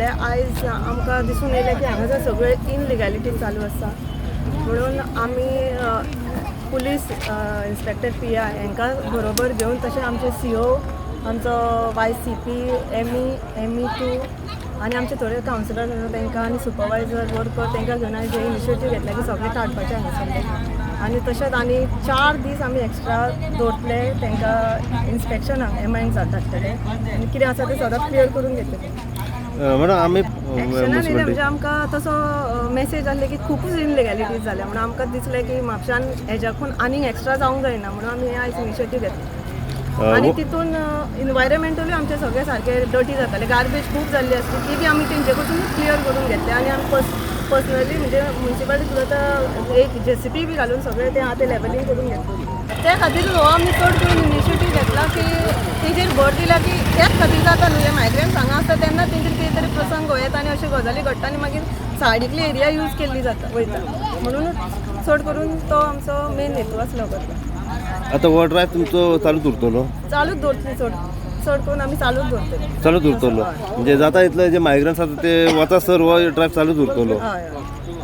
घेतले. आयज आमकां दिसून येयलें की हांगासर सगळें इनलिगॅलिटी चालू आसा म्हणून आमी पुलीस इन्स्पेक्टर पी I हांकां बरोबर घेवन, तशें आमचे सी ओ, आमचो voice CP, M E, ME 2 आनी आमचे थोडे कावन्सिलर आसा तांकां आनी सुपरवायजर, वर्कर तांकां घेवन आयज हे इनिशिएटीव घेतले की सगळें काडपाचें हांगासरलें. आनी तशेंच आनी 4 दीस आमी एक्स्ट्रा दवरतले तांकां इन्स्पेक्शनाक. एमआयन धाडटले आनी कितें आसा तें सदांच क्लियर करून घेतले. मॅडम, आमी एक्शनान येयले म्हणजे आमकां तसो मेसेज आसले की खुबूच इनलिगॅलिटीज जाल्या म्हणून आमकां दिसलें की म्हापशान हेज्याकून आनीक एक्स्ट्रा जावंक जायना म्हणून आमी हे आयज इनिशिएटीव घेतली. आनी तितून इन्वायरमेंटूय आमचे सगळे सारके डटी जाताले, गार्बेज खूब जाल्ली आसली, ती बी आमी तेंचे कडसून क्लियर करून घेतले. आनी आमी पर्सनली म्हणजे मुन्सिपालिटी आतां एक जेसीबी बी घालून सगळें तें आतां लेवलिंग करून घेतली. त्या खातीर हो आमी चड करून इनिशिएटीव घेतला की तेजेर भर दिला की त्याच खातीर जाता न्हू, हे मायग्रंट्स हांगा आसता तेन्ना तेंचेर कितें तरी प्रसंग येता आनी अश्यो गजाली घडटा आनी मागीर सायडीकली एरिया यूज केल्ली जाता वयता. म्हणून चड करून तो आमचो मेन हेतू आसलो करपाक. आतां हो ड्रायव्ह तुमचो चालूच उरतलो? चालूच दवरतली, चड चड करून आमी चालूच दवरतले. चालूच उरतलो, म्हणजे जाता इतले जे मायग्रंट्स आसा ते वता सर हो ड्रायव्ह चालूच उरतलो. हय हय.